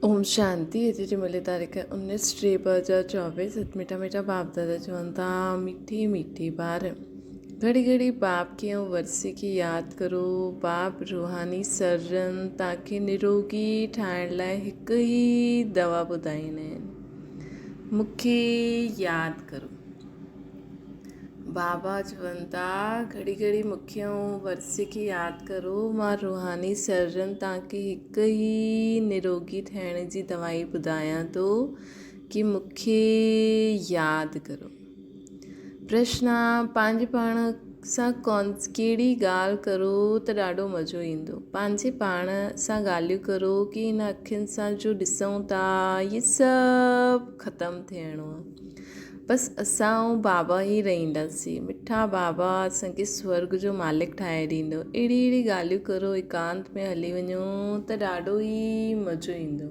اوم شانتي اڄ جي ملي تاريخ 19 ٽي 2024 ست مٺا مٺا باپ دادا چون ٿا مٺي مٺي ٻار گھڙي گھڙي باپ کي ۽ ورثي کي ياد ڪرو باپ روحاني سرجن توهان کي نروگي ٺاهڻ لاء هڪ ئي دوا ٻڌائيندا آهن مون کي ياد ڪرو بابا چون ٿا، گهڙي گهڙي مون کي ۽ ورثي کي ياد ڪرو، مان روحاني سرجن توهان کي هڪ ئي نروڳي ٿيڻ جي دوائي ٻڌايان ٿو ڪي مون کي ياد ڪرو. پرشن، پنهنجي پاڻ سان ڪهڙي ڳالهه ڪرو ته ڏاڍو مزو ايندو؟ پنهنجي پاڻ سان ڳالهيون ڪرو ڪي هن اکين سان جو ڏسون ٿا اهي سڀ ختم ٿيڻو آهي. بس اسان ۽ بابا ئي رهنداسين. مٺا بابا اسان کي سورڳ جو مالڪ ٺاهي ڏيندو. اهڙي اهڙي ڳالهيون ڪرو ايڪانت ۾ هلي وڃو ته ڏاڍو ئي مزو ايندو.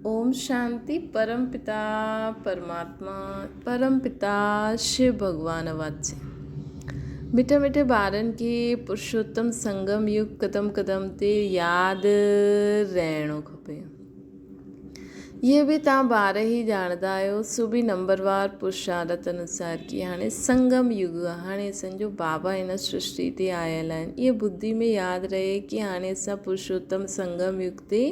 اوم شانتي پرم پتا پرماتما پرم پتا شو ڀڳوان واچي. مٺي مٺي ٻارن کي پرشوتم سنگم يگ قدم قدم تي ياد رهڻو کپي. اهي به توهان ٻار ئي ڄاڻندا آهيو، سو به نمبروار پرشارت انوسار ڪي هاڻي سنگم يگ آهي، هاڻي اسان جو بابا هن سرشٽي تي آيل آهن. اهي ٻڌي ۾ ياد رهي ڪي هاڻي اسان پرشوتم سنگم يگ تي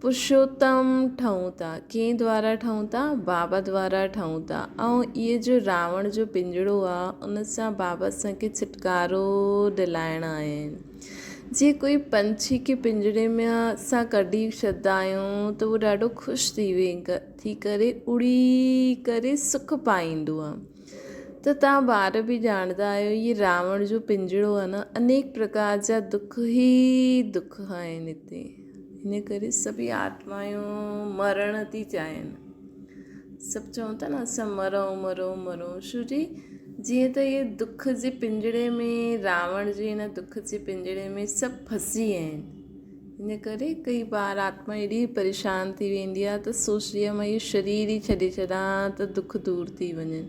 پرشوتم ٺهون ٿا. ڪنهن دوارا ٺهون ٿا؟ بابا دوارا ٺهون ٿا. ۽ اهي جو راوڻ جو پڃرو آهي، ان سان بابا اسان کي ڇٽڪارو ڏلائڻ آيا آهن. جي ڪوئي پنڇي کي پڃري ۾ اسان ڪڍي ڇڏندا آهيون ته اهو ڏاڍو خوش ٿي ٿي ڪري اڙي ڪري سک پائيندو آهي ته توهان ٻار به ڄاڻندا آهيو هي راوڻ جو پڃرو آهي نه انيڪ پرڪار جا دک ئي دک آهن هتي ان ڪري سڀئي آتمائون مرڻ ٿي چاهين سڀ چون ٿا نه اسان مرون مرون مرون ڇو جي جيئن ته اهي دک جي پڃري ۾ راوڻ جي هن دک جي پڃري ۾ سڀ ڦسي ويا آهن ان ڪري ڪئي بار آتما ايڏي پريشان ٿي ويندي آهي ته سوچندي آهي مان اهو شرير ئي ڇڏي ڇڏان ته دک دور ٿي وڃن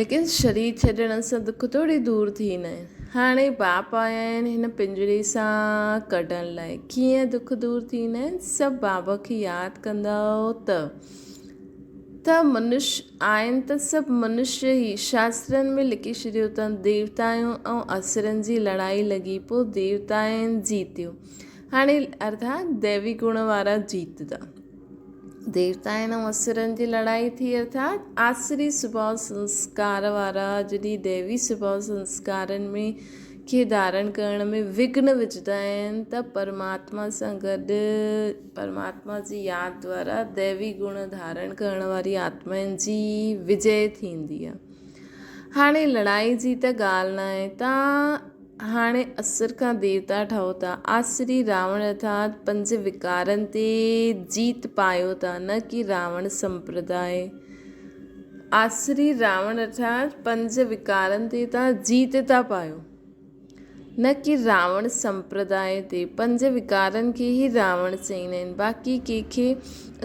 ليڪن شرير ڇڏڻ سان دک ٿوري دور ٿيندا آهن. هاڻي باپ آيا آهن هن پڃري سان ڪڍڻ لاء. ڪيئن دک دور ٿيندا آهن؟ سڀ بابا کي ياد ڪندؤ ته ته منش آهن ته سڀ منشي ئي. شاسترن ۾ لکي ڇڏيو اٿن ديوتائن ۽ اسرن جي لڙائي لڳي پوء ديوتائن جيتيو. هاڻي ارٿات ديوي گڻ وارا جيتدا. ديوتائن ۽ اسرن جي لڙائي ٿي ارٿات آسري سڀاء سنسڪار وارا جڏهن ديوي سڀاء سنسڪارن ۾ کي ڌارڻ ڪرڻ ۾ وگهن وجهندا آهن ته پرماتما سان گڏ پرماتما جي ياد دوارا ديوي گڻ ڌارڻ ڪرڻ واري آتمائن جي وجئه ٿيندي آهي. هاڻي لڙائي جي ته ڳالهه ناهي تان هاڻي اسر کان ديوتا ٺهو ٿا. آسري راوڻ ارٿات پنج وڪارن تي جيت پايو ٿا، نه ڪي راوڻ سمپرداء. آسري راوڻ ارٿات پنج وڪارن تي ٿا جيت ٿا پايو، نه ڪي راوڻ سمپرداء تي. پنج وڪارن کي ئي راوڻ چئيندا آهن. باقي ڪنهن کي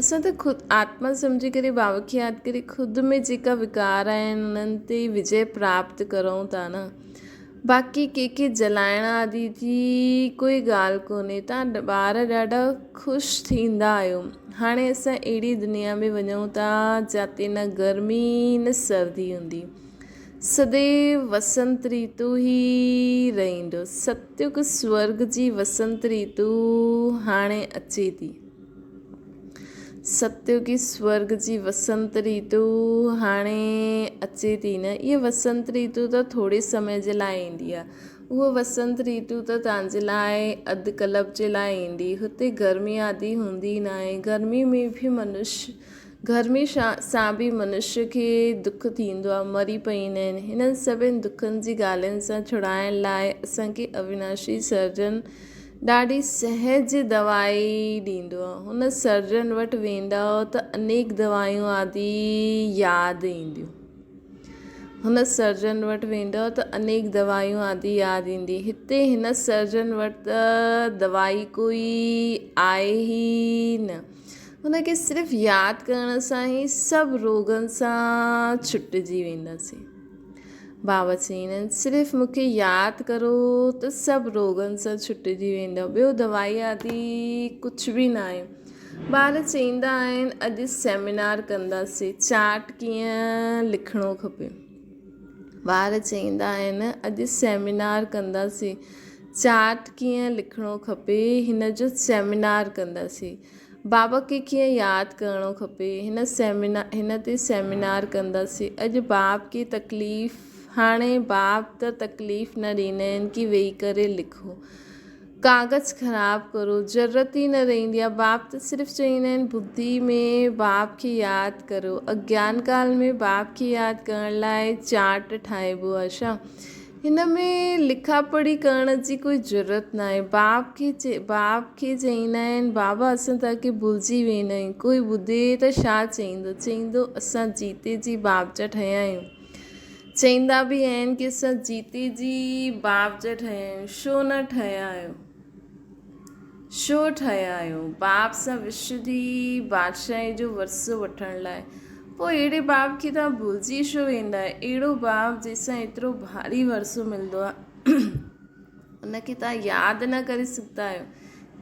اسان ته خود آتما سمجهي ڪري بابا کي ياد ڪري خود ۾ جيڪا وڪار آهن انهن تي وجي پراپت ڪرون ٿا نه. باقي ڪنهن کي جلائڻ آدي جي ڪوئي ڳالهه ڪونهي تان ٻار ڏاڍا خوش ٿيندا آهيو هاڻي اسان اهڙي دنيا ۾ وڃون ٿا جاتي نه گرمي نه سردي هوندي سديو وسنت ريتو ئي رهندو ستيگ سورگ جي وسنت ريتو هاڻي اچي ٿي. ستيوگي سورگ جي وسنت ريتو هاڻي اچي ٿي نه. اها وسنت ريتو ته ٿوري سمي جي لاء ايندي آهي. اها وسنت ريتو ته توهان جي لاء اڌ ڪلپ جي لاء ايندي. هتي گرمي آدي هوندي ناهي. گرمي ۾ به منش گرمي سان به منش کي دک ٿيندو آهي. مري پئيندا آهن. هنن سڀني دکن جي ڳالهين سان ڇڙائڻ لاء اسان کي اويناشي سرجن ڏاڍي سهج دوائي ڏيندو آهي. هن سرجن وٽ ويندؤ ته انيڪ دوائيون آدي ياد اينديون. هن سرجن وٽ ويندؤ ته انيڪ دوائيون آدي ياد ايندي. هتي هن سرجن وٽ ته دوائي ڪوئي آهي ئي نه. هن کي صرف ياد ڪرڻ سان ئي سڀ روڳن سان ڇٽجي وينداسين. بابا چئين آهن صرف مون کي ياد ڪرو ته سڀ روڳن سان ڇٽجي ويندؤ ٻيو دوائي آدي ڪجهه به ناهي. ٻار چئيندا آهن اڄ سيمينار ڪنداسين چارٽ ڪيئن لکڻو کپي. ٻار چئيندا آهن اڄ سيمينار ڪنداسين چارٽ ڪيئن لکڻو کپي هن جو سيمينار ڪنداسين. بابا کي ڪيئن ياد ڪرڻو کپي هن سيمينا هن تي سيمينار ڪنداسين اڄ باب کي تڪليف هاڻي باب ته تڪليف نه ڏيندا آهن ڪي ويهي ڪري لکو ڪاغذ خراب ڪرو ضرورت ئي نه رهندي آهي باب ته صرف چئيندا آهن ٻڌي ۾ باب کي ياد ڪرو اگيان ڪال ۾ باب کي ياد ڪرڻ لاء چارٽ ٺاهبو آهي ڇا هن ۾ لکا پڙهي ڪرڻ جي ڪوئي ضرورت ناهي. باپ کي باپ کي چئيندا آهن بابا اسان توهان کي ڀلجي ويندا آهيون. ڪوئي ٻڌي ته ڇا چئيندو؟ چئيندو اسان جيتي جي باپ جا ٺهيا آهيون. چئيندا به آهن ڪي اسان جيتي جي باپ جا ٺهيا آهيون. ڇو نه ٺهيا آهيو؟ ڇو ٺهيا آهيو؟ باپ سان وشو جي بادشاهي جو ورثو وٺڻ لاء. پوء اهڙي باپ کي توهان ڀلجي ڇو ويندا آهيو؟ اهڙو باپ جنهن سان ايترو ڀاري ورثو ملندو آهي، ان کي توهان ياد نه ڪري سگهندا آهيو.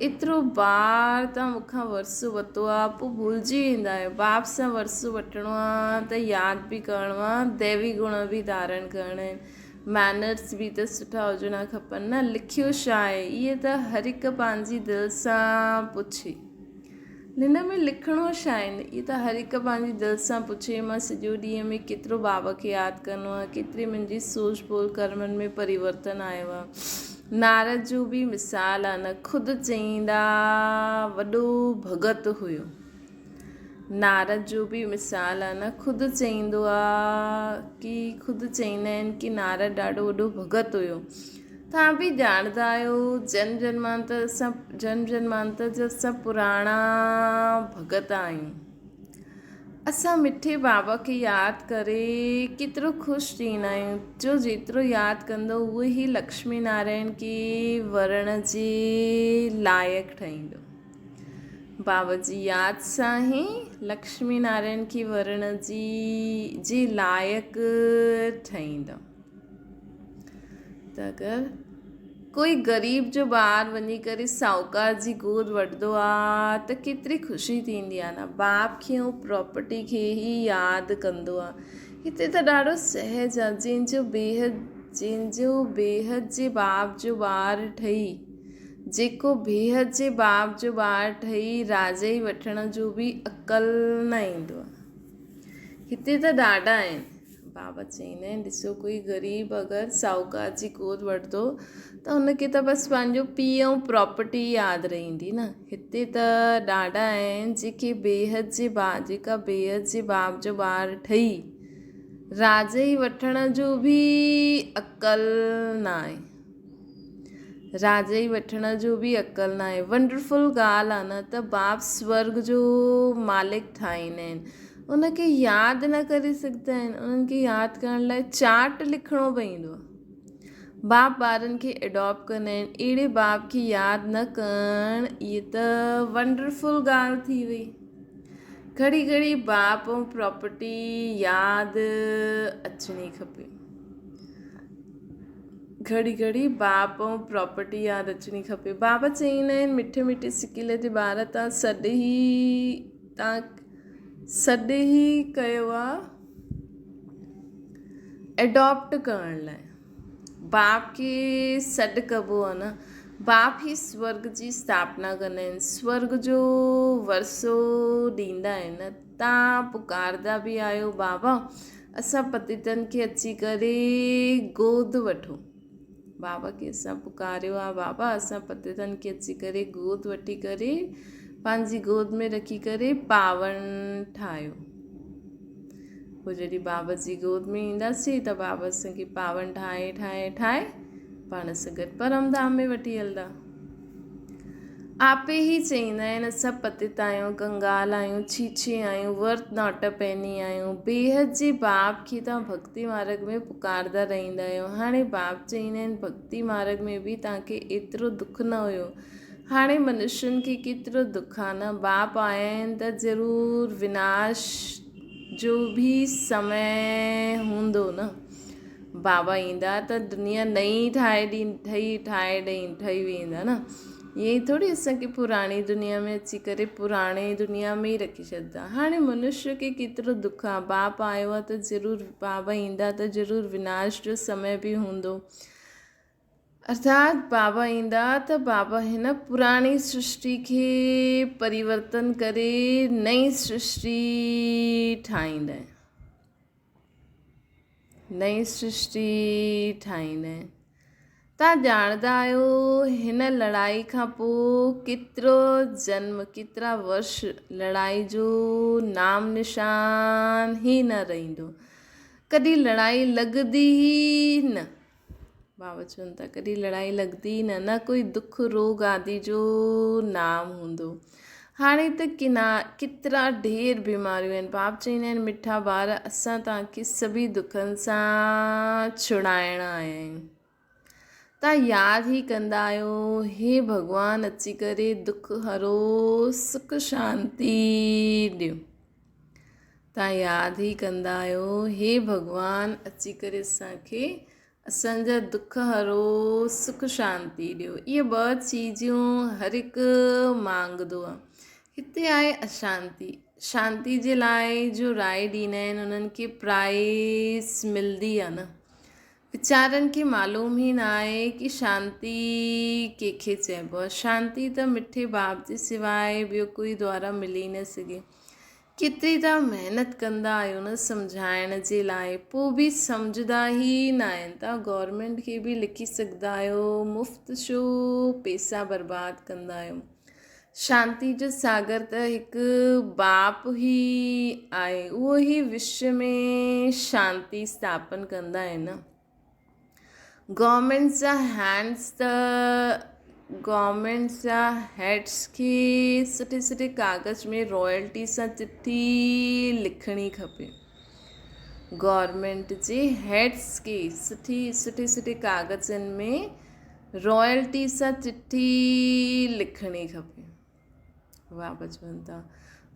ايترو بار توهان مون کان ورثو ورتو آهي، پوء ڀلجي ويندا آهيو. باپ سان ورثو وٺڻو آهي ته ياد به ڪرڻو آهي، ديوي گڻ به ڌارڻ ڪرڻا آهن. مينرس به ته سٺا هجڻا کپن نه. لکيو ڇا آهي؟ اهي ته هر هڪ پنهنجي دل سان پڇي. هن ۾ لکڻو ڇا آهي؟ اهي ته هر هڪ پنهنجي دل سان پڇي. مان سڄو ڏينهن ۾ ڪيترو بابا کي ياد ڪندو آهيان، ڪيتري منهنجي سوچ ٻول ڪرمن ۾ پريورتن آيو آهي. نارد جو به مثال آهي نه، خود چئيندا وڏو ڀڳت هيو. نارد جو به مثال آ نه خود چئيندو آ ڪي خود چئيندا آهن ڪي نارد ڏاڍو وڏو ڀڳت هيو توهان به ڄاڻندا آهيو جنم جنمانتر اسان جنم جنمانتر جا اسان پراڻا ڀڳت آهيون اسان مٺي بابا کي ياد ڪري ڪيترو خوش ٿيندا آهيون جو جيترو ياد ڪندو اهو ئي لڪشمي نارائڻ کي ورڻ جي لائق ٺهيندو. بابا جي ياد سان ئي لڪشمي نارائڻ کي ورڻ جي جي لائق ٺهيندو ته اگر ڪوئي غريب جو ٻار وڃي ڪري ساهوڪار جي گود وٺندو آ ته ڪيتري خوشي ٿيندي آ نه باپ کي ۽ پراپرٽي کي ئي ياد ڪندو آ هتي ته ڏاڍو سهج آ جنهن جو بيحد جنهن جو بيحد جي باپ جو ٻار ٺهي جيڪو بيحد جي باب جو ٻار ٺهي راڄئي وٺڻ جو به عقل نه ايندو آهي. هتي ته ڏاڍا آهن. بابا چئيندا آهن ڏسو ڪوئي غريب اگر ساهوڪار جي گود وٺندو ته هن کي ته بس پنهنجو پيء ۽ پراپرٽي ياد رهندي نه. هتي ته ڏاڍا آهن جيڪي بيحد جي با جيڪا بيحد جي باب جو ٻار ٺهي راڄئي وٺڻ جو به عقل نه آهي. راڄئي وٺڻ جو به عقل ناهي. ونڊرفل ڳالهه آ نه ته باپ سورڳ جو مالڪ ٺاهيندا آهن. ان کي ياد نه ڪري سگهندا آهن. انهن کي ياد ڪرڻ لاء چارٽ لکڻو پوندو آ. باپ ٻارن کي اڊاپٽ ڪندا آهن. اهڙي باپ کي ياد نه ڪرڻ اهي ته ونڊرفل ڳالهه ٿي وئي. گهڙي گهڙي باپ ۽ پراپرٽي ياد اچڻي کپي. گهڙي گهڙي باپ ۽ پراپرٽي ياد اچڻي کپي. بابا چئيندا آهن مٺي مٺي سڪيلي جي ٻار تان سڏ ئي تان سڏ ئي ڪيو آ اڊاپٽ ڪرڻ لاء باپ کي سڏ ڪبو آ نه باپ ئي سورگ جي اسٿاپنا ڪندا آهن سورگ جو ورثو ڏيندا آهن تان پڪاردا به آهيو بابا اسان پتيتن کي اچي ڪري گود وٺو. بابا کي اسان پڪاريو آ بابا اسان پتيتن کي اچي ڪري گود وٺي ڪري پنهنجي گود ۾ رکي ڪري پاون ٺاهيو. پوء جڏهن بابا جي گود ۾ اينداسين ته بابا اسان کي پاون ٺاهي ٺاهي ٺاهي پاڻ سان گڏ پرم ڌام ۾ وٺي هلندا. آپي ئي چئيندا آهن، اسان پتيت آهيون، ڪنگال آهيون، ڇيڇي آهيون، ورت not پهني آهيون. بيحد جي باپ کي توهان ڀڳتي مارڳ ۾ پڪاردا رهندا آهيو. هاڻي باپ چئيندا آهن، ڀڳتي مارڳ ۾ به توهان کي ايترو دک نه هيو. هاڻي منشين کي ڪيترو دک آهي نه. باپ آيا آهن ته ضرور وناش جو به سمي هوندو نه. بابا ايندا ته دنيا نئين ٺاهي ڏين ٺهي ٺاهي ڏئي ٺهي ويندا نه ائين ئي ٿوري اسان کي پراڻي دنيا ۾ اچي ڪري پراڻي دنيا ۾ ئي رکي ڇڏدا هاڻي منشيه کي ڪيترو دک آهي باپ آيو آهي ته ضرور بابا ايندا ته ضرور وناش جو سمي به هوندو ارٿات بابا ايندا ته بابا هن پراڻي سرشٽي کي پريورتن ڪري نئين سرشٽي ٺاهيندا نئين سرشٽي ٺاهيندا آهن. توهان ڄاڻندا آهيو هن لڙائي کان پوء ڪيترو جنم ڪيترا ورش لڙائي جو نام نشان ئي نه رهندو. ڪڏهن لڙائي لڳندي ئي نه. بابا چون ٿا ڪڏهن لڙائي لڳندي ئي نه، نه ڪوئي دک روڳ آدي جو نام هوندو. هاڻي ته ڪنا ڪيترا ڍير بيماريون آهن. باپ چوندا آهن مٺا ٻار اسان توهان کي سڀئي دکن سان ڇڙائڻ آيا آهيون. توهان ياد ئي ڪندا آهيو هي ڀڳوان اچي ڪري دک هرو سک شانتي ڏيو. توهان ياد ئي ڪندا آهيو، هي ڀڳوان اچي ڪري اسان کي اسان جا دک هرو سک شانتي ڏيو. اهي ٻه چيزون هر هڪ مانگدو آهي. هتي آهي اشانتي. شانتي جي لاء جو راء ڏيندا آهن انهن کي پرائز ملدي آهي نه. ويچارن کي معلوم ئي نه آهي ڪي شانتي ڪنهن کي چئبو آهي. شانتي ته مٺي باپ جي سواء ٻيو ڪوئي دوارا ملي نه سگهي. ڪيتري ته محنت ڪندا آهيو نه سمجهائڻ جي لاء پوء به سمجهندا ئي نه آهن. توهان گورنمينٽ کي به لکي سگهندا آهيو مفت ڇو پيسا برباد ڪندا آهيو. شانتي جو ساگر ته هڪ باپ ئي آهي اهو ئي وشو ۾ شانتي اسٿاپن ڪندا آهن نه. گورنمينٽس جا هينڊس ته گورنمينٽس جا هيڊس کي سٺي سٺي ڪاغذ ۾ رائلٽي سان چٺي لکڻي کپي گورنمينٽ جي هيڊس کي سٺي سٺي سٺي ڪاغذن ۾ رائلٽي سان چٺي لکڻي کپي واهه بچونتا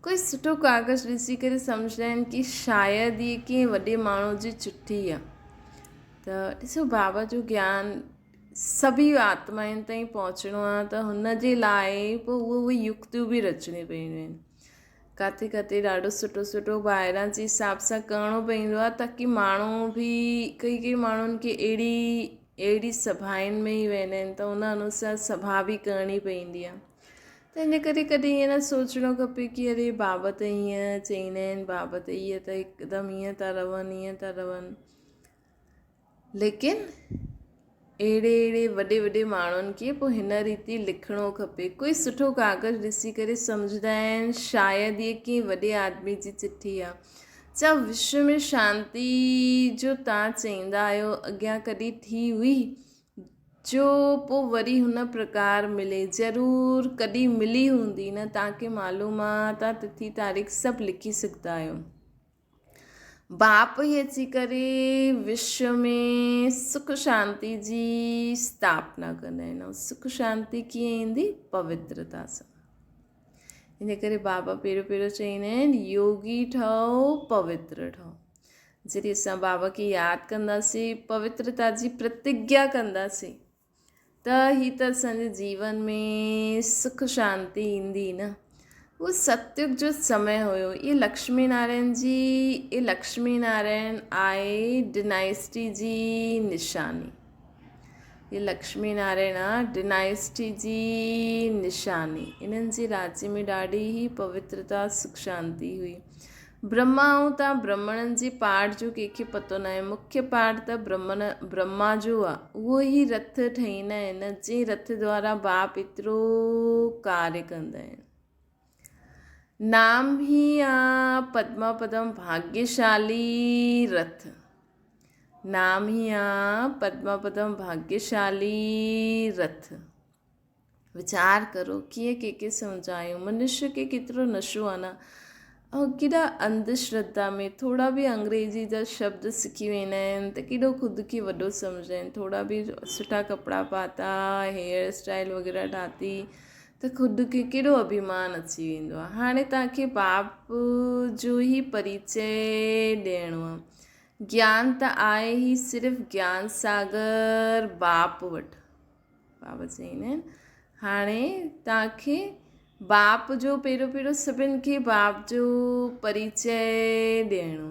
ڪوئي سٺو ڪاغذ ڏسي ڪري سمجهندا آهن ڪي شايد هي ڪنهن وڏي ماڻهو جي چٺي آهي ته ڏسو بابا جو گيان سڀئي آتمائن تائين پهچڻو آهي ته هن جي لاء پوء اهي اهي يڪتيون به رچڻيون پونديون آهن ڪاٿي ڪاٿي ڏاڍو سٺو سٺو ٻاهران جي حساب سان ڪرڻو پوندو آهي تاڪي ماڻهو به ڪئي ڪئي ماڻهن کي اهڙي اهڙي سڀائن ۾ ئي ويندا آهن ته ان انوسار سڀا به ڪرڻي پوندي آهي تنهن جي ڪري ڪڏهن ائين نه سوچڻو کپي ڪي اري بابا ته هيئن چئيندا آهن بابا ته اهي ته هڪدم هيئن ٿا رون هيئن ٿا رون ليڪن اهڙي اهڙي وڏي وڏي ماڻهن کي پوء هن ريتي لکڻو کپي ڪوئي سٺو ڪاغذ ڏسي ڪري سمجهندا آهن شايد هيء ڪنهن وڏي آدمي جي چٺي آهي ڇا وشو ۾ شانتي جو تان چئيندا آهيو اڳيان ڪڏهن ٿي هئي جو پوء وري هن پرڪار ملي. ضرور ڪڏهن ملي هوندي نه توهان کي معلوم آ توهان تٿي تاريخ سڀ لکي سگهندا آهيو. باپ ئي اچي ڪري وشو ۾ سک شانتي جي اسٿاپنا ڪندا آهن ۽ سک شانتي ڪيئن ايندي پوترتا سان. ان ڪري بابا پهريون پهريون چئيندا آهن يوگي ٺهو پوتر ٺهو. جڏهن اسان بابا کي ياد ڪنداسين، پوترتا جي پرتگيا ڪنداسين ته هي ته اسان جي جيون ۾ سک شانتي ايندي نه. اهو ستيگ جو سمي هيو. اهي لڪشمي نارائڻ جي اهي لڪشمي نارائڻ آهي ڊنائسٽي جي نشاني. اهي لڪشمي نارائڻ آ ڊنائسٽي جي نشاني. انهن جي راجي ۾ ڏاڍي ئي پوترتا سک شانتي هئي. برهما ۽ تان برهمڻن جي پاٺ جو ڪنهن کي پتو ناهي. مکيه پاٺ ته برهمڻ برهما جو آ. اهو ئي رٿ ٺهيندا آهن، جنهن رٿ دوارا باپ ايترو ڪاريه ڪندا آهن. نام ئي آ پدما پدم ڀاگيشالي رٿ. نام ئي آ پدما پدم ڀاگيشالي رٿ. ويچار ڪرو ڪيئن ڪنهن کي سمجهايون منشيه کي ڪيترو نشو آ نه ۽ ڪيڏا انڌ شرڌا ۾ ٿورا به انگريزي جا شبد سکي ويندا آهن ته ڪيڏو خود کي وڏو سمجهندا آهن ٿورا به سٺا ڪپڙا پاتا هيئر اسٽائل وغيره ٺاتي ته خود کي ڪيڏو اڀيمان اچي ويندو آهي هاڻي توهان کي باپ جو ئي پريچي ڏيڻو آهي. گيان ته آهي ئي صرف گيان ساگر باپ وٽ. بابا چئيندا آهن هاڻي توهان کي باپ جو پهريون پهريون سڀن کي باپ جو پريچي ڏيڻو.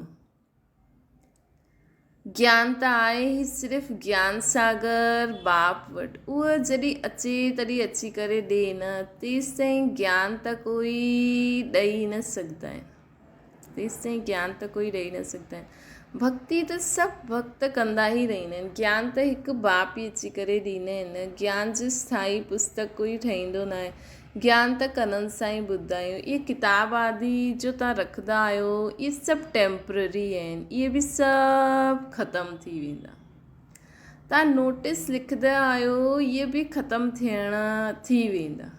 گيان ته آهي ئي صرف گيان ساگر باپ وٽ. اهو جڏهن اچي تڏهن اچي ڪري ڏي نه، تيستائين گيان ته ڪوئي ڏئي نه سگهندا آهن. تيستائين گيان ته ڪوئي ڏئي نه سگهندا آهن. ڀڳتي ته سڀ ڀڳت ڪندا ئي رهندا آهن. گيان ته هڪ باپ ئي اچي ڪري ڏيندا آهن. گيان جو اسٿائي پستڪ ڪوئي ٺهيندو ناهي. گيان ته ڪنن سان ئي ٻڌندا آهيون. اهي ڪتاب آدي جو توهان رکندا آهيو، اهي سڀ ٽيمپرري آهن. اهي به سڀ ختم ٿي ويندا. توهان نوٽس لکندا آهيو، اهي به ختم ٿيڻ ٿي ويندا.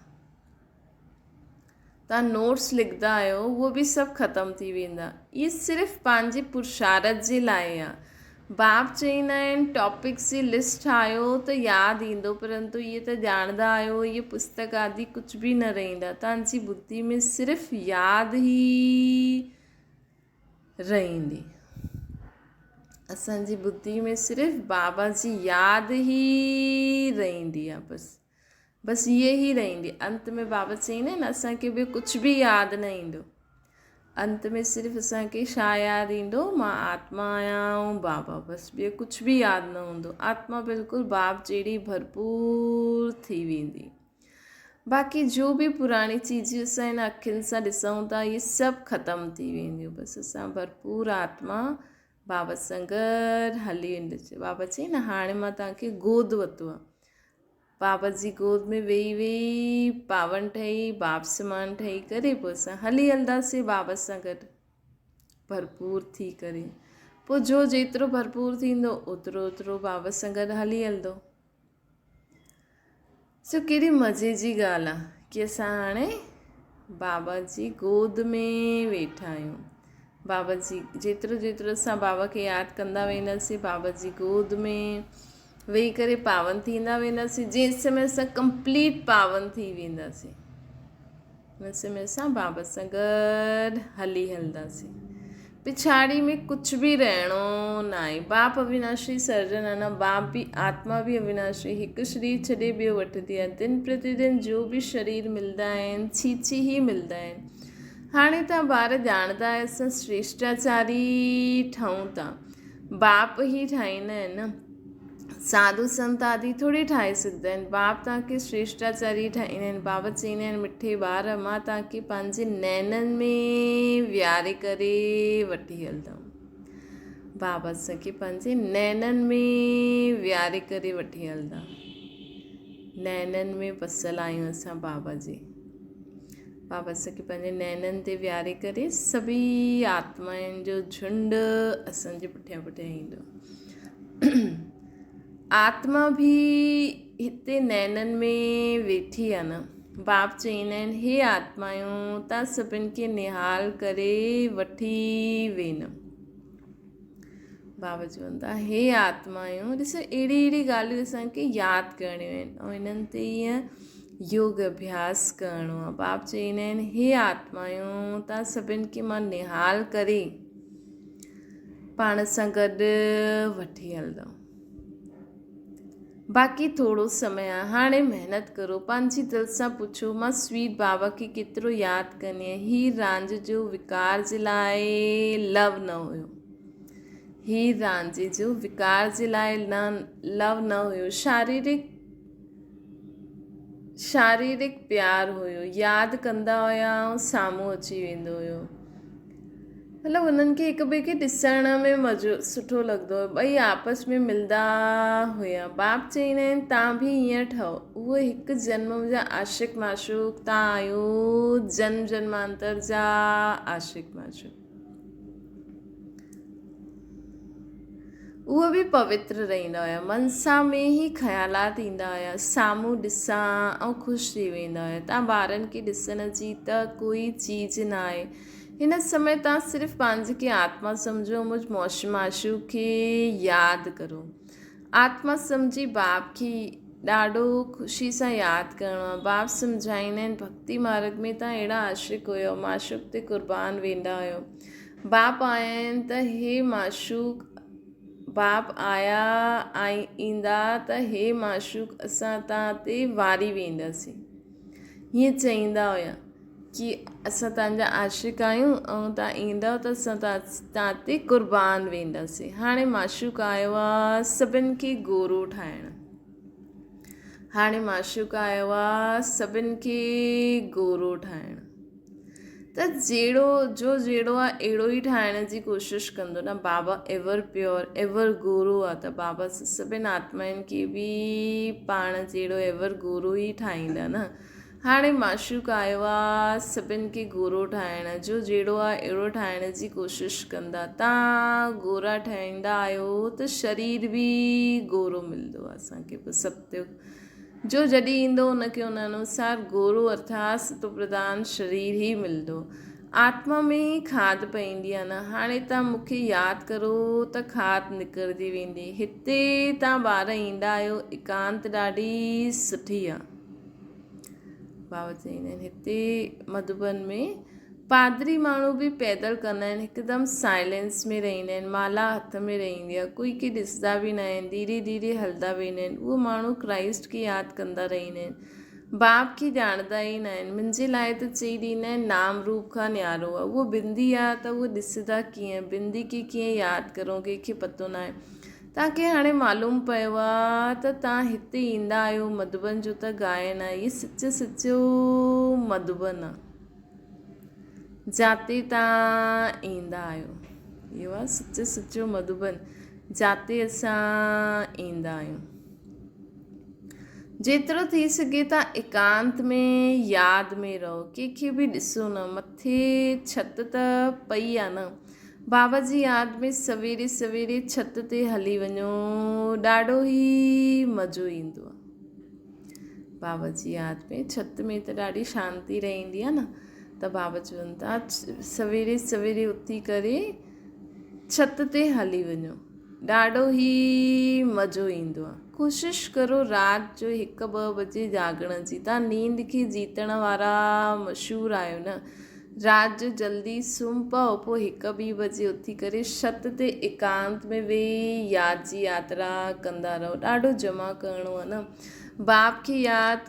توهان نوٽس لکندا آهيو، اهو به سڀ ختم ٿي ويندا. اهي صرف پنهنجي پرشارٿ جي لاء آهي. باپ چئيندا آهن ٽاپڪس جي لسٽ ٺاهيو ته ياد ايندو پرنتو اهي ته ڄاڻندا آهيو اهي پستڪ آدي ڪجهه به نه رهندا توهان جي ٻڌي ۾ صرف ياد ئي رهندي اسان جي ٻڌي ۾ صرف بابا جي ياد ئي رهندي آهي بس بس اهي ئي رهندي. انت ۾ بابا چئيندا آهن اسان کي ٻيو ڪجهه به ياد نه ايندو. انت ۾ صرف اسان کي ڇا ياد ايندو؟ مان آتما آهيان ۽ بابا بس ٻيو ڪجهه به ياد نه هوندو. آتما بلڪل باپ جهڙي ڀرپور ٿي ويندي. باقي جو به پراڻي چيزون اسان هن اکين سان ڏسون ٿا اهي سڀ ختم ٿي وينديون. بس اسان ڀرپور آتما بابا سان گڏ هلي ويندس. بابا چئي نه هاڻي مان توهان کي گود ورتو آهي. بابا جي گود ۾ ويهي ويهي پاون ٺهي باپ سمان ٺهي ڪري پوء اسان هلي هلنداسين بابا سان گڏ ڀرپور ٿي ڪري پوء جو جيترو ڀرپور ٿيندو اوترو اوترو بابا سان گڏ هلي هلندو. سو ڪهڙي مزي جي ڳالهه آ ڪي اسان هاڻي بابا جي گود ۾ ويٺا آهيون. بابا جي جيترو جيترو اسان بابا کي ياد ڪندا وينداسين بابا جي گود ۾ ويهي ڪري پاون ٿيندا وينداسين جنهن سمي اسان ڪمپليٽ پاون ٿي وينداسين ان سمي اسان بابا سان گڏ هلي هلنداسين. پڇاڙي ۾ ڪجهه به رهڻو ناهي. باپ اويناشي سرجن آهي نه باپ به آتما به اويناشي هڪ شرير ڇڏي ٻيو وٺندي آهي. دن پرتي دن جو به شرير ملدا آهن ڇيڇي ئي ملدا آهن. هاڻي توهان ٻار ڄاڻندا آهيو اسان شريشٽاچاري ٺهون ٿا. باپ ئي ٺاهيندا آهن نه. ساڌو سنت آدي ٿوري ٺاهي سگهندا آهن. باپ توهان کي شريشٽاچاري ٺاهيندا آهن. بابا چئيندا آهن مٺي ٻار مان توهان کي پنهنجي نينن ۾ ويهاري ڪري وٺي هلندم. بابا اسان کي پنهنجي نينن ۾ ويهاري ڪري وٺي هلندا. نينن ۾ بسيل آهيون اسان بابا جي. بابا اسان کي پنهنجي نينن تي ويهاري ڪري سڀئي آتمائن جو جهنڊ اسان جي پٺيان پٺيان ايندو. آتما به هتي نينن ۾ ويٺي آ نه. باپ چئيندا آهن، هي آتمايون، تان سڀن کي نهال ڪري وٺي ويندم. بابا چون ٿا، هي آتمايون، ڏسو اهڙي اهڙي ڳالهيون اسان کي ياد ڪرڻيون آهن ۽ انهن تي ائين يوگ اڀياس ڪرڻو آهي. باپ چئيندا آهن، هي آتمايون، تان سڀن کي مان نهال ڪري پاڻ سان گڏ وٺي هلندم. باقي ٿورو سمي آ، هاڻي محنت ڪرو. پنهنجي دل سان پڇو، مان سويٽ بابا کي ڪيترو ياد ڪندي آهيان. هير رانجهي جو وقار جي لاء لو نه هيو. هير رانجهي جو وقار جي لاء نه لو نه هيو. شاريرڪ شاريرڪ پيار هيو. ياد ڪندا هيا ۽ سامهون اچي ويندو هيو. مطلب انهن کي هڪ ٻئي کي ڏسڻ ۾ مزو سٺو لڳندو هو. ٻئي آپس ۾ ملدا هيا. باپ چئيندا آهن تان به ائين ٺهو. اهي هڪ جنم جا عاشق معشوق تان آهيو جنم جنمانتر جا عاشق معشوق. اهي به پوتر رهندا هيا. منسا ۾ ئي خيالات ايندا هيا. سامهون ڏسان ۽ خوش ٿي ويندا هيا. تان ٻارن کي ڏسڻ جي ته ڪوئي چيز ناهي. هن سمي تان صرف پنهنجي کي آتما سمجهو مجھ معشوق کي ياد ڪرو. آتما سمجهي باپ کي ڏاڍو خوشي سان ياد ڪرڻو آهي. باپ سمجهائيندا آهن ڀڳتي مارڳ ۾ تان اهڙا عاشق هيو معشوق تي قربان ويندا هيو. باپ آيا آهن ته هي معشوق باپ آيا ۽ ايندا ته هي معشوق اسان تان تي واري وينداسين. هيئن چئيندا هيا ڪي اسان تان جا عاشق آهيون ۽ تان ايندؤ ته اسان تان تي قربان وينداسين. هاڻي معشوق آيو آ سڀن کي گورو ٺاهڻ. هاڻي معشوق آيو آ سڀن کي گورو ٺاهڻ. ته جهڙو جو جهڙو آ اهڙو ئي ٺاهڻ جي ڪوشش ڪندو نه بابا ايور پيور ايور گورو آ ته بابا سڀن آتمائن کي به پاڻ جهڙو ايور گورو ئي ٺاهيندا نه هاڻي معشوق آيو آ سڀن کي گورو ٺاهڻ جو جهڙو آ اهڙو ٺاهڻ جي ڪوشش ڪندا تان گورا ٺاهيندا آهيو ته شرير به گورو ملندو آ اسان کي پوء ستيوگ جو جڏهن ايندو ان کي ان انوسار گورو ارٿات ستوپرڌان شرير ئي ملندو. آتما ۾ ئي کاڌ پئيندي آهي نه. هاڻي توهان مون کي ياد ڪرو ته کاڌ نڪرجي ويندي. هتي توهان ٻار ايندا آهيو، ايڪانت ڏاڍي سٺي آهي. بابا چئيندا آهن هتي مڌوبن ۾ پادري ماڻهو به پيدل ڪندا آهن هڪدم سائلينس ۾ رهندا آهن مالا هٿ ۾ رهندي آهي ڪوئي کي ڏسندا به نه آهن ڌيري ڌيري هلندا ويندا آهن اهو ماڻهو ڪرائسٽ کي ياد ڪندا رهندا آهن باپ کي ڄاڻندا ئي نه آهن منهنجي لاء ته چئي ڏيندا آهن نام روپ کان نيارو آهي اهو بندي آهي ته اهو ڏسندا ڪيئن بندي کي ڪيئن ياد ڪرون ڪنهن کي پتو نه آهي توهان کي هاڻي معلوم پيو آهي ته توهان هتي ايندا آهيو مڌوبن جو ته گائن آهي هي سچ سچو مڌوبن آهي جاتي تان ايندا آهيو. اهو آهي سچ سچو مڌوبن جاتي اسان ايندا آهيون. جيترو ٿي سگهي تان ايڪانت ۾ ياد ۾ رهو. ڪنهن کي به ڏسو نه. مٿي ڇت ته پئي آ نه. بابا جي ياد ۾ سويري سويري ڇت تي هلي وڃو. ڏاڍو ئي مزو ايندو آ. بابا جي ياد ۾ ڇت ۾ ته ڏاڍي شانتي رهندي آهي نه ته بابا چون ٿا سويري سويري اٿي ڪري ڇت تي هلي وڃو ڏاڍو ئي مزو ايندو آهي ڪوشش ڪرو رات جو هڪ ٻه بجي جاڳڻ جي تان نيند کي جيتڻ وارا مشهور آهيو نه رات جو جلدي سمهه پئو، پوء هڪ ٻي بجي اٿي ڪري ڇت تي ايڪانت ۾ ويهي ياد جي ياترا ڪندا رهو. ڏاڍو جمع ڪرڻو آهي نه. باپ کي ياد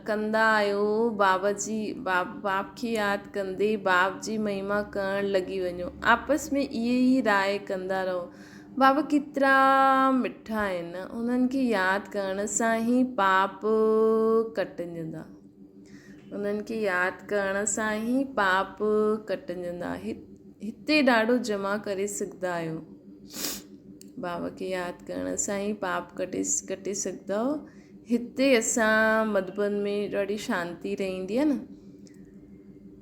ڪندا آهيو، بابا جي باپ کي ياد ڪندي باپ جي مهما ڪرڻ لڳي وڃو. آپس ۾ اهي ئي راء ڪندا رهو. بابا ڪيترا مٺا آهن نه، انهن کي ياد ڪرڻ سان ئي پاپ ڪٽجندا. انهن کي ياد ڪرڻ سان ئي پاپ ڪٽجندا. هتي ڏاڍو جمع ڪري سگهندا آهيو. بابا کي ياد ڪرڻ سان ئي پاپ ڪٽي ڪٽي سگهندا آهيو. هتي اسان مڌوبن ۾ ڏاڍي شانتي رهندي آهي نه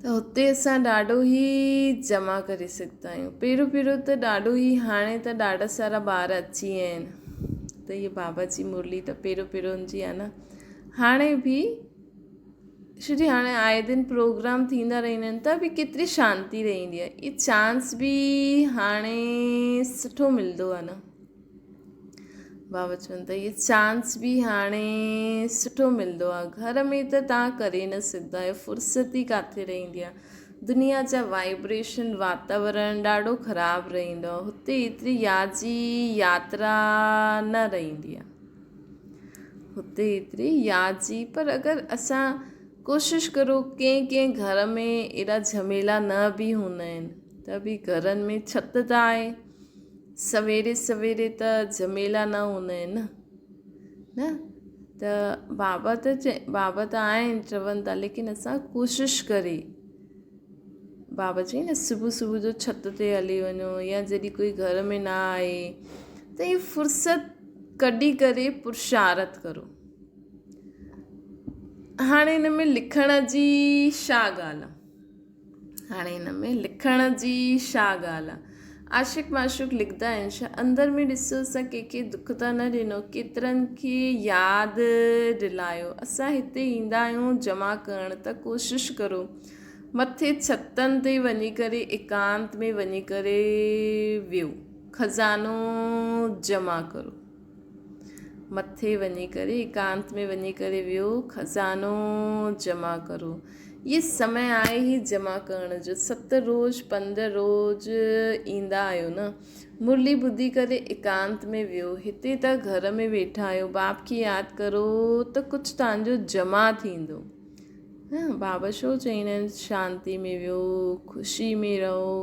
ته هتي اسان ڏاڍو ئي جمع ڪري سگهندا آهيون. پهريون پهريون ته ڏاڍو ئي هاڻي ته ڏاڍا سارا ٻار اچي ويا آهن ته هيء بابا جي مرلي ته پهريون پهريون جي آهي نه هاڻي به ڇو جي هاڻي آئي دن پروگرام ٿيندا رهندا آهن ته به ڪيتري شانتي رهندي آهي اي چانس به هاڻي سٺو ملندو آهي نه بابا چون ٿا اي چانس به هاڻي سٺو ملندو آهي گهر ۾ ته توهان ڪري نه سگهندا آهيو فرصت ئي ڪاٿي رهندي آهي دنيا جا وائبريشن واتاورڻ ڏاڍو خراب رهندو آهي هتي ايتري ياد جي ياترا نه رهندي آهي هتي ايتري ياد جي پر اگر اسان ڪوشش ڪرو ڪنهن ڪنهن گهر ۾ ايڏا جهميلا نه به هوندا آهن ته به گهرن ۾ ڇت ته آهي سويري سويري ته جهميلا نه هوندا آهن نه نه ته بابا ته چئي بابا ته آهن چون ٿا ليڪن اسان ڪوشش ڪري بابا چئي نه صبح صبح جو ڇت تي هلي وڃو يا جڏهن ڪوئي گهر ۾ نه آهي ته هي فرصت ڪڍي ڪري پرشارٿ ڪرو. هاڻي هن ۾ لکڻ جي ڇا ڳالهه آ؟ هاڻي هن ۾ لکڻ جي ڇا ڳالهه آ؟ عاشق معشوق لکندا آهن ڇا؟ اندر ۾ ڏسو اسان ڪنهن کي دک ته نه ڏنو، ڪيترن کي ياد ڏلايو. اسان هتي ايندا آهيون جمع ڪرڻ ته ڪوشش ڪرو مٿي ڇتن تي وڃي ڪري ايڪانت ۾ وڃي ڪري ويهو. خزانو جمع ڪرو. مٿي وڃي ڪري ايڪانت ۾ وڃي ڪري ويهو خزانو جمع ڪرو. اهي سمي آهي ئي جمع ڪرڻ جو. ست روز پنج روز ايندا آهيو نه. مرلي ٻڌي ڪري ايڪانت ۾ ويهو. هتي ته گهر ۾ ويٺا آهيو. باپ کي ياد ڪرو ته ڪجهه توهان جو جمع ٿيندو. بابا ڇو چئيندا آهن شانتي ۾ ويهو، خوشي ۾ رهو.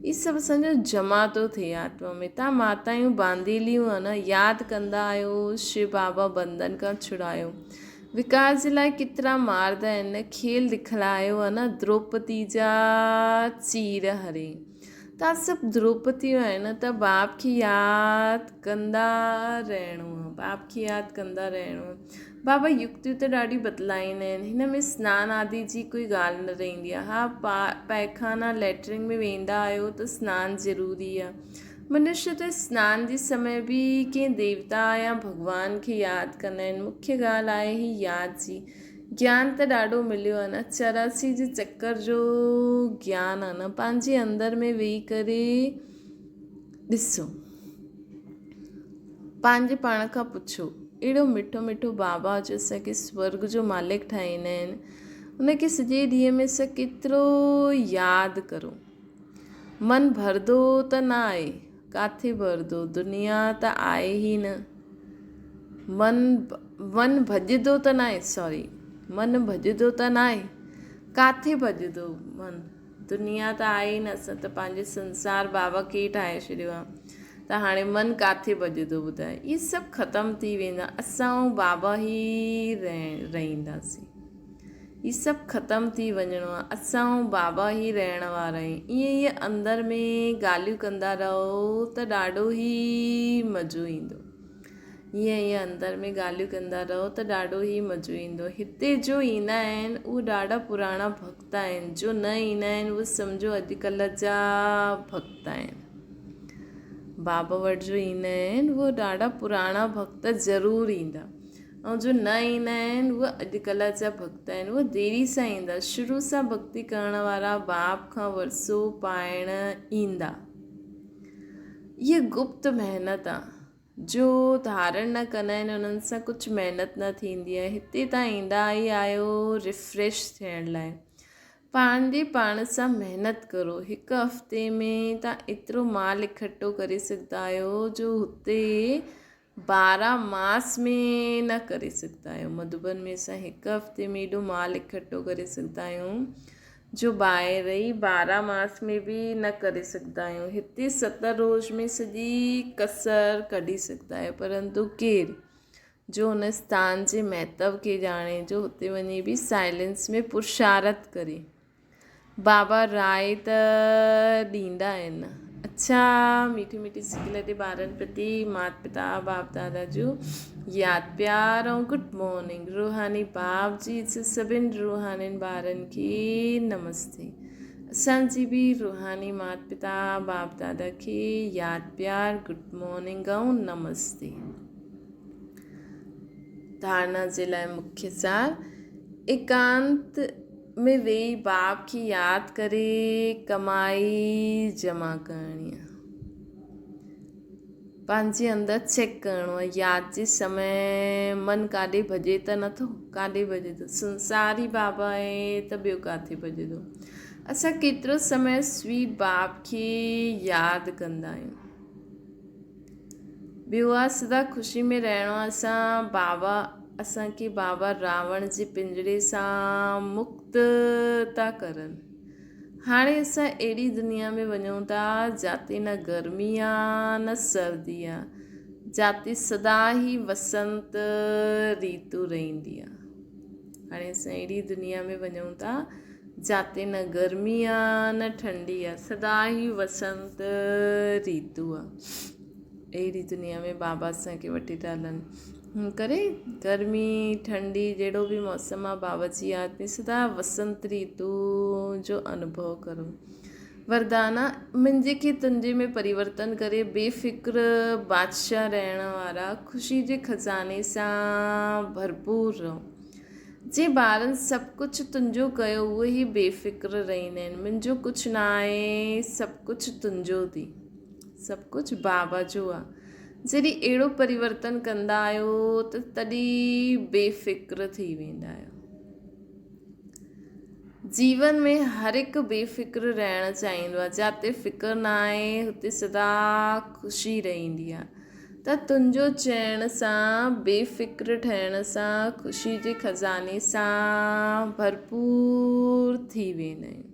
هي سڀ اسان جو جمع ٿو ٿئي آتما ۾. توهان ماتايون بانديليون آهيو نه، ياد ڪندا آهيو شو بابا بنڌن کان ڇڙايو. وڪار جي لاء ڪيترا ماردا آهن نه، کيل ڏکلايو آهي نه، دروپدي جا چير هري. توهان سڀ دروپديون آهيو نه ته باپ کي ياد ڪندا رهڻو آهي، باپ کي ياد ڪندا رهڻو آهي. بابا يڪتيون ته ڏاڍيون بدلائيندا آهن، هن ۾ سنان آدي جي ڪوئي ڳالهه نه رهندي آهي. ها پائخانا ليٽرنگ ۾ ويندا آهيو ته سنان ضروري آهي. منشي ته سنان جي سمي به ڪنهن ديوتا يا ڀڳوان کي ياد ڪندا آهن. مکيه ڳالهه آهي هي ياد جي. گيان ته ڏاڍو مليو آهي نه، 84 جي چڪر جو گيان آهي نه، پنهنجي اندر ۾ ويهي ڪري ڏسو، پنهنجي پاڻ کان پڇو، اهڙو مٺو مٺو بابا جو اسان کي سورڳ جو مالڪ ٺاهيندا آهن، ان کي سڄي ڏينهن ۾ اسان ڪيترو ياد ڪرون. من ڀردو ته نه آهي، ڪاٿي ڀردو، دنيا ته آهي ئي نه. من من ڀڄندو ته ناهي، سوري، من ڀڄندو ته ناهي، ڪاٿي ڀڄندو من، دنيا ته آهي ئي نه، اسان ته پنهنجي سنسار بابا کي ئي ٺاهي ڇڏيو آهي ته هاڻي من ڪاٿي ڀڄندو ٻڌاء، اهي سڀ ختم ٿي ويندا، اسان ۽ بابا ئي رهنداسين. هي سڀ ختم ٿي وڃڻو آ، اسان ۽ بابا ئي رهڻ وارا آهيون. ائين ئي اندر ۾ ڳالهيون ڪندا رهو ته ڏاڍو ئي مزو ايندو. ائين ئي اندر ۾ ڳالهيون ڪندا رهو ته ڏاڍو ئي مزو ايندو. هتي جو ايندا آهن اهي ڏاڍا پراڻا ڀڳت آهن، جو نه ايندا آهن اهي سمجهو اڄڪلهه جا ڀڳت آهن. بابا وٽ جو ايندا آهن اهي ڏاڍا پراڻا ڀڳت ضرور ايندا. ۽ جو نه ايندا آهن اهي اڄڪلهه جا ڀڳت آهن اهي ديري سان ايندا شروع سان ڀڳتي ڪرڻ وارا باپ کان ورثو پائڻ ايندا اهي گپت محنت آ جو ڌارڻ نه ڪندا آهن انهن سان ڪجهه محنت نه ٿيندي آهي هتي تان ايندا ئي آهيو ريفريش ٿيڻ لاء پنهنجي پاڻ سان محنت ڪرو. هڪ هفتي ۾ توهان ايترو مال اڪٺو ڪري سگهندا آهيو جو هتي 12 ماس ۾ نه ڪري سگهندا آهيو. مڌوبن ۾ اسان هڪ هفتي ۾ ايڏو مال اڪٺو ڪري سگهندا آهيون جو ٻاهر ئي 12 ماس ۾ به نه ڪري سگهندا آهيون. هتي ست روز ۾ سڄي ڪسر ڪڍي سگهندا آهيو پرنتو ڪير جو ان اسٿان جي مهتو کي ڄاڻي، جو اتي وڃي به سائلنس ۾ پرشارٿ ڪري. بابا راء ته ڏيندا آهن. اڇا ميٺي ميٺي سڪ لڏي ٻارن پرتي مات پتا باپ دادا جو ياد پيار ۽ گڊ مارننگ روحاني باپ جي سڀن روحانين ٻارن کي نمستي. اسان جي به روحاني مات پتا باپ دادا کي ياد پيار گڊ مارننگ ۽ نمستي. ڌارڻا جي لاء مکيه سار، ايڪانت ۾ ويهي باپ کي ياد ڪري ڪمائي جمع ڪرڻي آهي. پنهنجي اندر چيڪ ڪرڻو آهي ياد جي سمي من ڪاڏي ڀڄي ته نٿو، ڪاڏي ڀڄي ٿو؟ سنسار ئي بابا آهي ته ٻيو ڪاٿي ڀڄي ٿو؟ اسان ڪيترو سمي سوئي باپ کي ياد ڪندا آهيون. ٻيو آ سدا خوشي ۾ رهڻو اسان بابا اسان کي بابا راوڻ جي پنجڙي سان مڪت ٿا ڪرن هاڻي اسان اهڙي دنيا ۾ وڃون ٿا جاتي نه گرمي آ نه سردي آ جاتي سدا ئي وسنت ريتو رهندي آ هاڻي اسان اهڙي دنيا ۾ وڃون ٿا جاتي نه گرمي آ نه ٺنڊي آ سدا ئي وسنت ريتو آ اهڙي دنيا ۾ بابا اسان کي وٺي ٿا هلن هن ڪري گرمي ٺنڊي جهڙو به موسم آ بابا جي ياد ۾ سدا وسنت ريتو جو انوڀو ڪرو وردانا منهنجي کي تنهنجي ۾ پريورتن ڪري بي فڪر بادشاهه رهڻ وارا خوشي جي خزاني سان ڀرپور رهو جي ٻارن سڀ ڪجهه تنهنجو ڪيو اهي ئي بي فڪر رهندا آهن. منهنجو ڪجهه نه آهي سڀ ڪجهه تنهنجو ٿي. سڀ ڪجهه بابا جو آ. جڏهن اهڙو پريورتن ڪندا آهيو ته تڏهن بي فڪر ٿي ويندا آهيو. جيون ۾ هر هڪ بي فڪر رهڻ چاهيندو آهي، جاتي فڪر نه آهي هتي سدا خوشي رهندي آهي ته تنهنجو چئڻ سان بي فڪر ٺهڻ سان خوشي جي خزاني سان ڀرپور ٿي ويندا آهيون.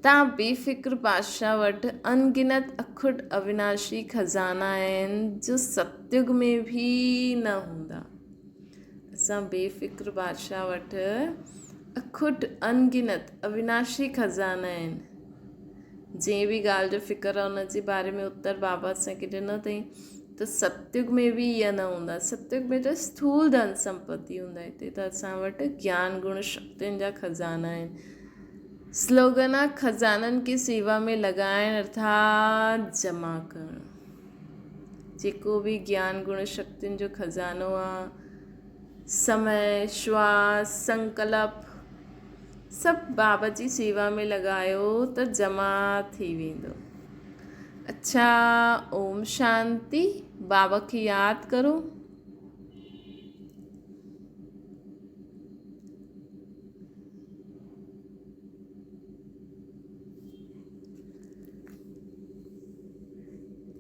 تان بي فڪر بادشاهه وٽ انگنت اکٽ اويناشي خزانا آهن جو ستيگ ۾ به نه هوندا. اسان بي فڪر بادشاهه وٽ اکٽ، انگنت، اويناشي خزانا آهن. جنهن به ڳالهه جو فڪر آهي ان جي باري ۾ اتر بابا اسان کي ڏنو اٿائين ته ستيگ ۾ به اها نه هوندا. ستيگ ۾ ته اسٿول ڌن سمپتي هوندا. هتي ته اسان وٽ گيان گڻ شڪتين جا خزانا آهن. سلوگن آهي خزانن کي سيوا ۾ لڳائڻ ارٿات جمع ڪرڻ. جيڪو به گيان گڻ شڪتين جو خزانو آ، سمي، شواس، سنڪلپ سڀ بابا جي سيوا ۾ لڳايو ته جمع ٿي ويندو. اڇا اوم شانتي بابا کي ياد ڪرو.